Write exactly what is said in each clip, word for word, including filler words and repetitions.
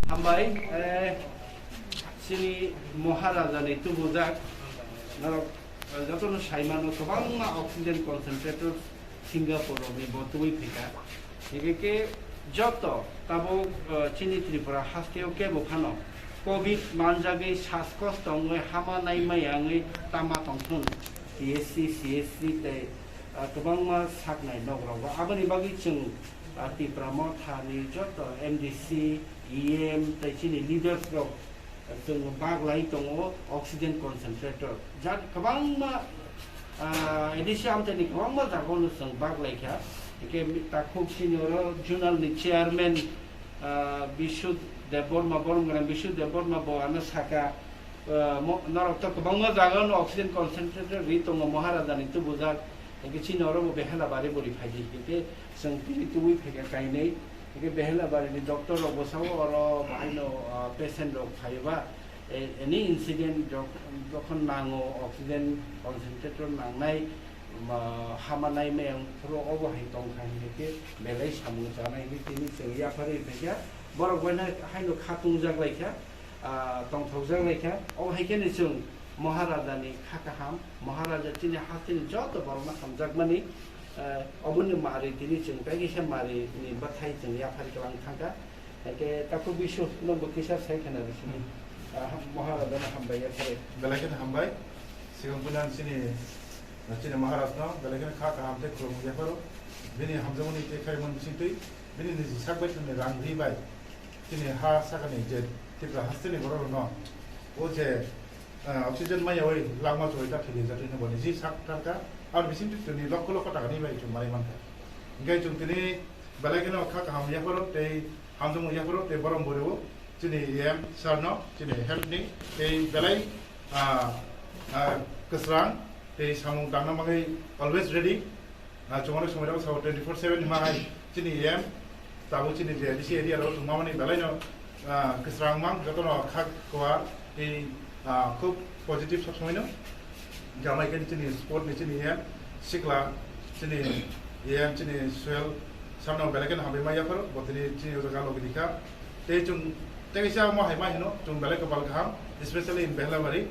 Hambai, eh, chini Maharaja ni tubujak, norok, eh, jotono saimano kwbangma oxygen concentrator Singapore rokni bo tubui phaikha. Hingke ke joto tabuk, eh, chini Tripura hasteo kebo phano covid manjagwi saskosto wngwi hama naimaya wngwi tama tongthun T S C, C S C tei, eh, kwbangma saknai nokrogo. Aboni bagwi chwng, eh, Tipra Mothani joto M D C, E M tei chini leaders rok chwng baglai tongo oxygen concentrator. Jat kwbangma, ah, A D C amchaini kwbangma jagao no chwng baglai kha. Hingke takhuk sini oro zonal ni chairman, ah, Bishu Debbarma, Boromgana Bishu Debbarma bo ano saka, ah, mo-, norok to kwbangma jagao no oxygen concentrator ri tongo Maharaja ni tubujak. Hingke chini oro bo Behelabari bori phaidi. Hingke chwng tini tubui phaikha kainwi. Hingke Behelabari ni doctor rok bo sao oro bahaino, ah, patient rok phaiba, eh, any incident jok-, jokhon nango oxygen concentrator nangnai, ma, hama nai maya phuru obo hai tongkha hingke belai samung chanai hingke tini chwng yapharwi phaikha. Borok bai haino kha tungjak laikha. Ah, tongthokjak laikha. Obo hai kheno chwng Maharaja ni kha kaham, Maharaja chini hasteni joto borokno hamjakmani, eh, oboni mari tini chwng tei kisa mari ni bwthai chwng yaphari kwlang thangkha. Hake takhuk Bishu no bo kisa sai khna rw sini. Ah, Maharaja no hambai yaphari. Belai kheno hambai. Sigang bunan chini, chini Maharaj no belai kheno kha kaham tei khulumung yapharo. Bini hamjakmani tei khaimani bisingtwi bini niji sak bai thani rang ri bai. Chini ha sakani je Tripura hasteni borok rokno o je, ah, oxygen maya oi langma choi ta thili jatwi no boni ji sak tarka ar bising twi tini lokho lokho taka ni bai chwng manai mankha. Hingke chwng tini belai kheno kha kaham yapharo tei hamjakmung yapharo tei borom bori o chini E M sir no chini health ni tei belai, ah, ah, kwsrang tei samung tangna bagwi always ready. Ah, chwng onek somoi rok sao twenty four seven ni ma hai chini E M, tabuk chini je D C area rok chwng mamani belai no, ah, kwsrang mang joto no kha kuar tei, ah, khub positive sob somoi no. Jamai khe chini sport ni chini E M sikla chini E M chini Suel samno belai khe hambai ma yapharo bo tini chini o jaga logi dikha tei chwng tei kaisa mo hai ma hino chwng belai kopal kaham, especially in Behlabari.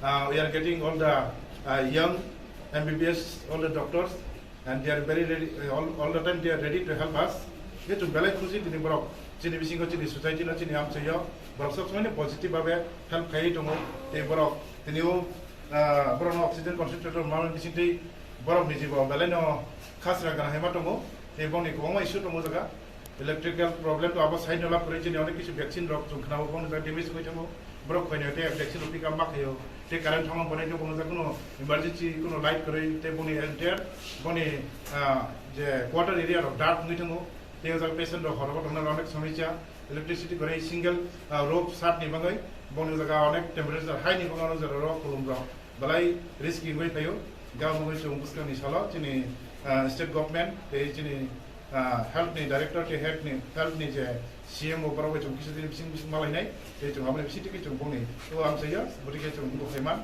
Ah, we are getting all the, ah, young M B B S, all the doctors, and they are very ready, uh, all, all the time they are ready to help us. Je chwng belai khusi tini borok chini bisingo chini society no chini amchaio borok sob somoi positive babe help khaiwi tongo tei borok tini o, ah, borok no oxygen concentrator ma bising twi borok ni jibo belai no khasra gana hai ma tongo tei bongni kwbangma issue tongo jaga. Electrical problem to abo side no lab kwrwi chini onek kisu vaccine rok chwng khna o bono jagwi damage wngwi thango. Borok khoini tei vaccine rok pick up ma khaio. Tei current thangma bonai tei bono jagwi kuno emergency kuno light kwrwi tei boni entire boni, ah, je quarter area rok dark wngwi thango. Tei o jaga patient rok horo tongna onek somisa. Electricity kwrwi single, ah, rope sat ni bagwi boni jaga onek temperature high ni bagwi onek jora rok khulum rok belai risky wngwi phaio. Gabon wngwi chwng bwskang ni salo chini, ah, state government tei chini ah, health ni director tei health ni, health ni je C M o borok bai chwng kisa dini bising bising malainai tei chwng aboni bising twi chwng bongni o amchaiya bwtwi khe chwng bwkhaiman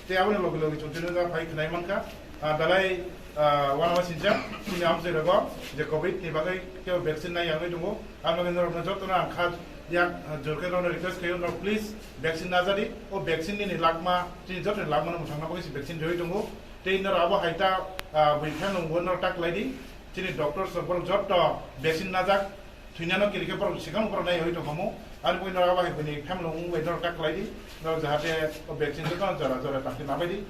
tei aboni logi logi chwng tini phai khnai mankha, ah, belai, ah, uanamasingcha chini amchai rogo je covid ni bagwi kebo vaccine nai yangwi tongo. Ang bagwi norokno jotono ang kha yak, ah, jor khe norokno request khaio norok please vaccine najadi o vaccine nini lakma chini jotoni lakmano mwthangna bagwi se vaccine riwi tongo tei norok abo hai ta, ah, bui phano norok ta khlai di. Chini doctors rok borok jotto vaccine najak, thwinano kiri khe borok sikang borok nai hoi tongkhamu. Ani bagwi norok abo hai buini family wng bai norok ta khlai di, norok jahate o vaccine jotono jora jora tangkhe nabai di.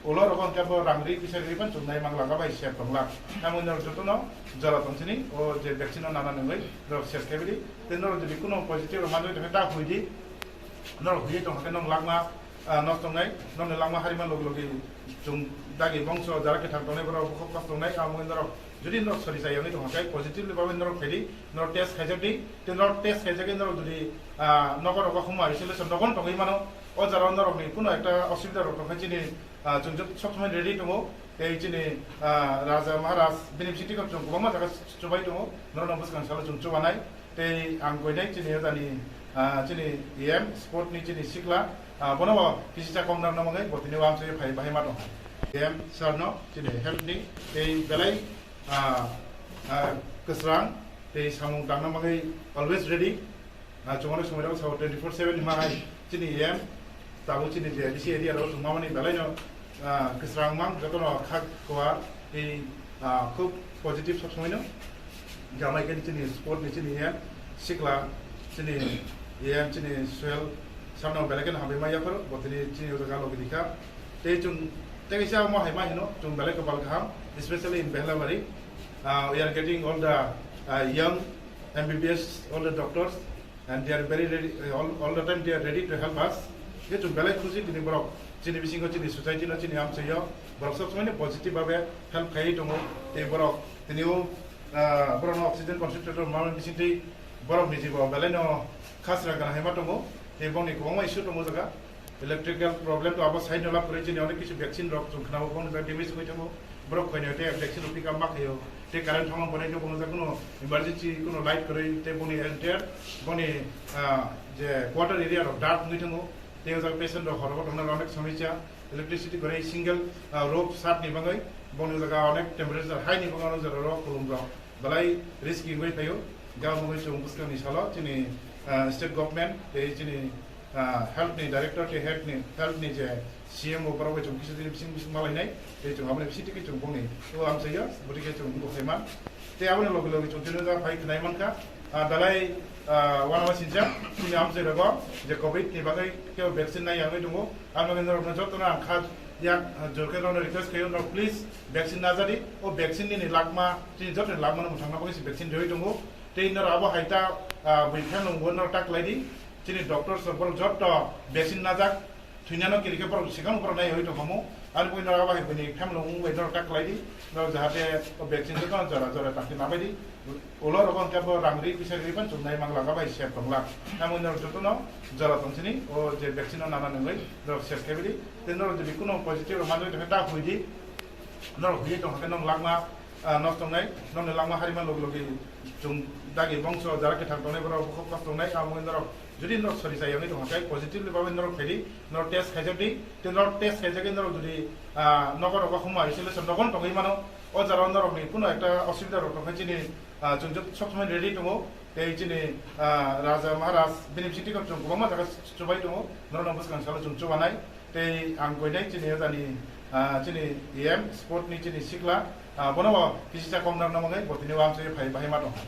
Ulo rogo hwnkhe bo rang ri pisa ri phano chwng nai mang lak bai sep tong lak. Tamo norok jotono jora tong sini o je vaccine no nana nungwi norok sep khe bidi. Tei norok jodi kuno positive rok manwi tongkhe ta hui di. Norok hui tong khe norok lakma, ah, nosto wngnai, norokni langma harima logi logi chwng dagi bongso jara kwthang tongnai borok bukhuk kok tongnai, amo wngwi norok Jodi norok sori chayangwi tongkha khe positively babai norok phaidi, norok test khaijak di, tei norok test khaijak khe norok jodi, ah, nogo rogo huma isolation nogo tongwi mano, o jora norokni kuno ekta osubida rok tongkha chini, ah, chwng joto sob somoi ready tongo, tei chini, ah, Raja Maharaj bini bisingtwi chwng kwbangma jaga chubai tongo, norokno bwskang salo chwng chubanai. Tei ang koinai chini yodani, ah, chini E M sport ni chini sikla, ah, bono bo kisi cha kok narwkna bagwi bo tini uamsoi phai bahai ma tong. E M sir no chini health ni tei belai, ah, ah, kwsrang tei samung tangna bagwi always ready. Ah, chwng onek somoi rok sao twenty four seven ni ma hai chini E M tabuk chini je A D C area rok chwng mamani belai no ah, kwsrang mang jotono kha kuar tei, ah, khub positive sob somoi no. Gamai khe chini sport ni chini E M sikla chini E M chini Suel sir no belai kheno hambai ma yapharo bo tini chini o jaga logi dikha. Tei chwng tei kaisa omo hai ma hino chwng belai kopal kaham, especially in Behlabari. Ah, we are getting all the, ah, young M B B S, all the doctors, and they are very ready, uh, all, all the time they are ready to help us. Khe chwng belai khusi tini borok chini bisingo chini society no chini amchaio borok sob somoi positive babe help khaiwi tongo. Tei borok tini o, ah, borok no oxygen concentrator ma bisingtwi borok ni jibo belai no khasra gana hai ma tongo. Tei bongni kwbangma issue tongo jaga. Electrical problem to abo side no lab kwrwi chini onek kisu vaccine rok chwng khna o bongni bai damage wngwi tongo. Borok khoini tei vaccine rok pick up ma khaio. Tei current thangma bonai khe bongni kuno emergency kuno light kwrwi tei bongni entire bongni, ah, je quarter area rok dark wngwi tongo. Tei o jaga patient rok horo tongna onek somosya. Electricity kwrwi single, ah, rope sat ni bagwi bongni jaga onek temperature high ni bagwi o jaga rok kolom rok belai risky wngwi phaio. Gabon wngwi chwng bwskang ni salo chini, ah, state government tei chini ah, health ni director tei health ni, health ni je C M o borok bai chwng kisa dini bising bising malainai, tei chwng aboni bising twi chwng bongni o amchaio, bwtwi khe chwng bwkhaima. Tei aboni loge loge chwng tini da phai khnai mankha, ah, belai, ah, uanama sincha, chini amchai rogo je covid ni bagwi kebo vaccine nai yangwi tongo, aboni norokno jotono ang kha yak, ah, jor khe norokno request khaio, norok please vaccine najadi, o vaccine nini lakma, chini jotoni lakma no mwthangna bagwi se vaccine riwi tongo, tei norok abo hai ta, ah, bui phelung bo norok ta khlai di, chini doctors rok borok jotto vaccine najak, thwinano kiri khe borok sikang borok nai hoi tongkhamu. Ani bagwi norok abo hai buini family wng bai norok ta khlai di, norok jahate o vaccine jotono jora jora tangkhe nabai di. Ulo rok hwnkhe bo rang ri pisa ri phan chumnai mangla bai sep tongla. Tamo norok jotono jora tong sini o je vaccine no nana nungwi norok sep khe bidi. Tei norok jodi kuno positive rok manjak tongkhe ta hui di. Norok hui tongkha khe norok langma, ah, nosto wngnai, nokni langma harima logi logi chwng dagi bongso jara kwthang tongnai borok bukhuk kosto wngnai, amo norok jodi norok sori chai wngwi tongkha khe positively babai norok phaidi, norok test khaijak di, tei norok test khaijak khe norok jodi, ah, nogo rogo huma isolation nogo tongwi mano, o jora norokni kuno ekta osubida rok tongkha chini, ah, chwng joto sob somoi ready tongo, tei chini, ah, Raja Maharaj bini bisingtwi chwng kwbangma jaga chubai tongo, norokno bwskang salo chwng chubanai. Tei ang koinai chini yodani, ah, chini E M sport ni chini sikla, ah, bono bo kisi cha kok narwkna bagwi bo tini uamsoi phai bahai ma tongkha.